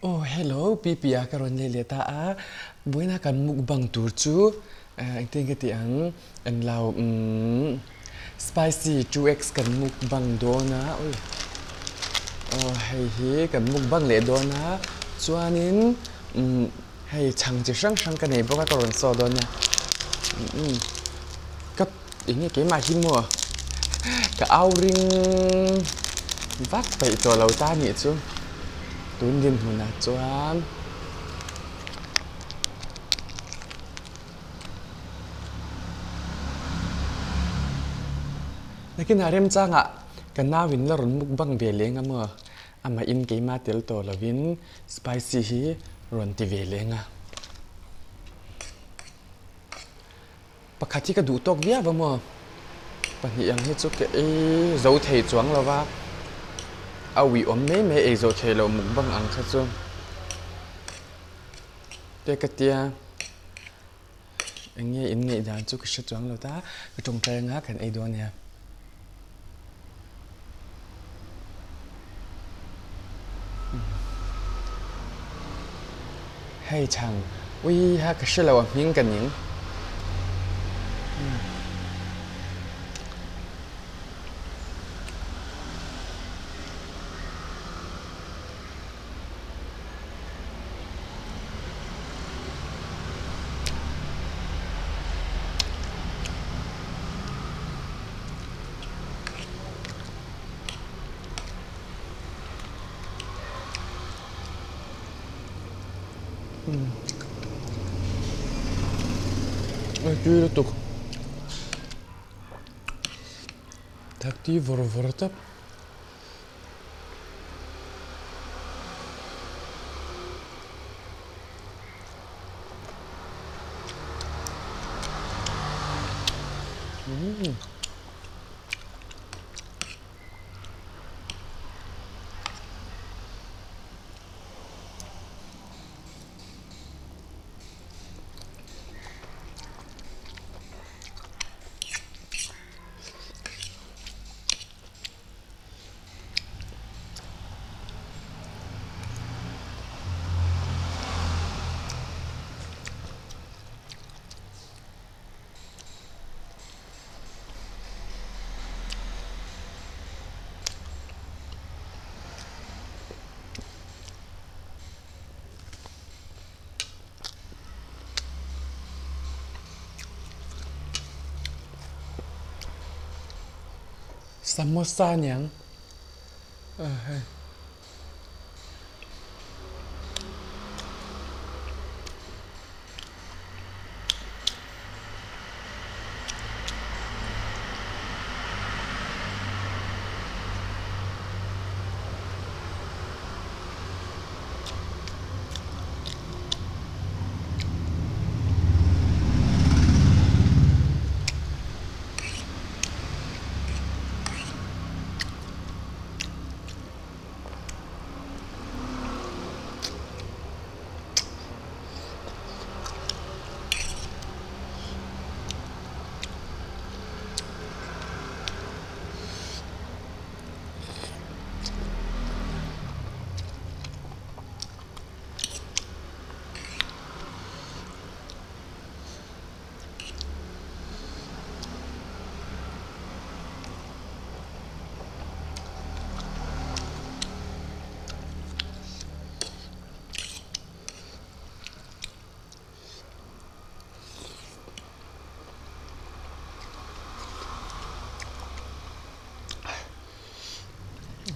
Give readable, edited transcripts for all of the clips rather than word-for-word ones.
Aw hello Pipi a ka rawn leh leh ta a, vawiina kan mukbang tur chu engtin ka tih ang englo umm spicy 2x kan mukbang dawn a ui aw hei hi kan mukbang leh dawn a chuanin umm hei chhang chi hrang hrang ka nei bawk a ka rawn saw dawn nia umm ka Eng nge keimah hi maw? Ka au ring vak peih tawh lo ta nih chu. Tun dinhmunah chuan nakinah remchangah ka nau in la rawn mukbang ve leng a maw? Amah in keimah tel tawh lovin spicy hi rawn ti ve leng a. Pakhat hi ka duh tawk viau a maw? Pahnih ang hi chu ka ei zo thei chuang lo va, a uih awm mai mai ei zawh thei loh mukbang ang kha chu te ka tia eng nge in ngaih dan chu ka hre chuang lo ta, ka tawngtai anga kan ei dawn nia. Hei chhang ui ha ka hre lo a hming ka ning. A tui lutuk thakti vawr vawr tawp. Samosa aniang hei.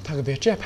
Thak ve tep.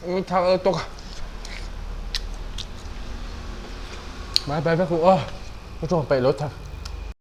Thak lutuk a. Bye bye vek u aw. Ka tawng peih lo thak.